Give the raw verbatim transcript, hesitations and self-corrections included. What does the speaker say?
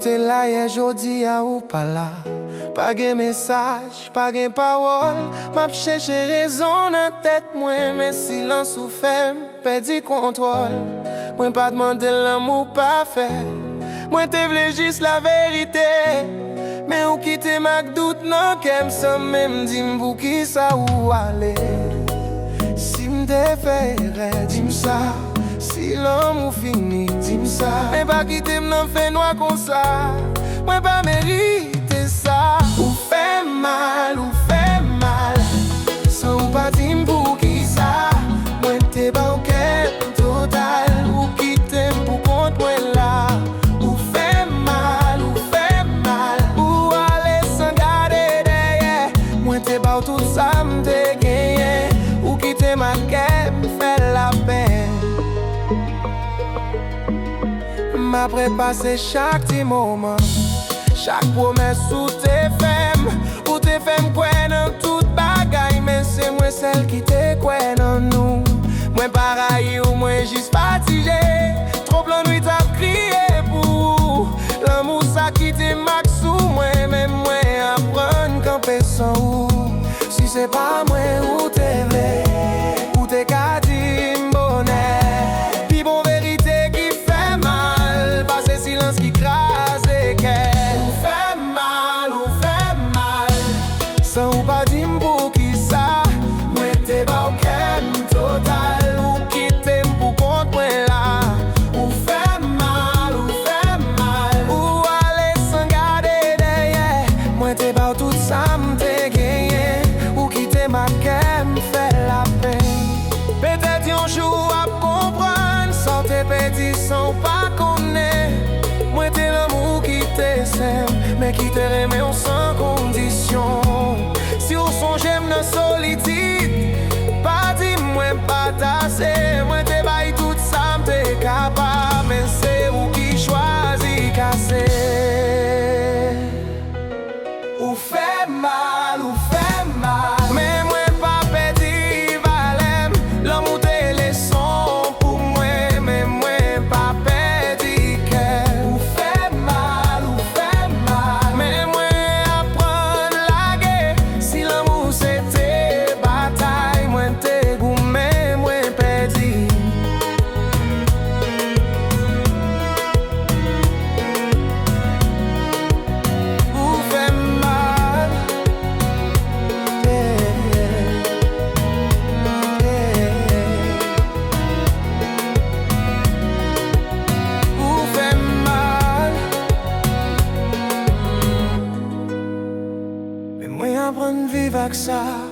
Te la yè, jodi a ou pa la. Pa gen mesaj, pa gen pawòl. M ap chèche rezon nan tèt mwen, men silans ou fè m pèdi kontwòl. Mwen pa t mande lanmou pafè. Mwen te vle jis laverite. Men ou kite m ak dout nan kè m san menm di m poukisa ou ale. Si m te fè erè, di m sa. Si lanmou fini, di m sa. Men pa kite m nan fènwa konsa. Mwen pa merite sa. Ou fè m mal, ou fè m mal. San ou pa di m poukisa. Mwen te ba w kè m total. Ou kite m pou kont mwen la. Ou fè m mal, ou fè m mal. Ou ale san gade dèyè. Mwen te ba w tout sa m te genyen. Ou kite m ak kè m fè lapenn. M ap repase chak ti moman, chak pwomès ou te fè m. Ou te fè m kwè nan tout bagay, men se mwen sèl ki te kwè nan nou. Mwen pa rayi w, mwen jis fatige. Twòp lannwit ap kriye pou ou. Lanmou sa kite mak sou mwen, men mwen aprann kanpe san ou. Si se pa mwen ou te vle, ou te ka di m bonè. Pi bon verite ki fè mal pase silans ki kraze kè. Ou fè m mal, ou fè m mal. San ou pa di m poukisa. Mwen te ba w kè m total, ou kite m pou kont mwen la. Ou fè m mal, ou fè m mal. Ou ale san gade dèyè. Mwen te ba w tout sa m te genyen. Ou kite m ak kè m fè lapenn. Petèt yon jou w ap konprann sa w te pèdi san w pa konnen. Mwen te lanmou ki te senp, men ki te renmen w san kondisyon. Si w sonje m nan solitid, pa di m mwen pa t ase. Mwen te bay tout sa m te kapab, men se ou ki chwazi kase. Ou fè m mal, ou fè m mal. Men mwen pa pèdi valè m. Lanmou te leson pou mwen, men mwen pa pèdi kè. Ou fè m mal, ou fè m mal. Men mwen aprann lage. Si lanmou se te batay, mwen te goumen, mwen pèdi. Ou fè m mal. Yeah, yeah. Ou fè m mal. Men mwen aprann viv ak sa.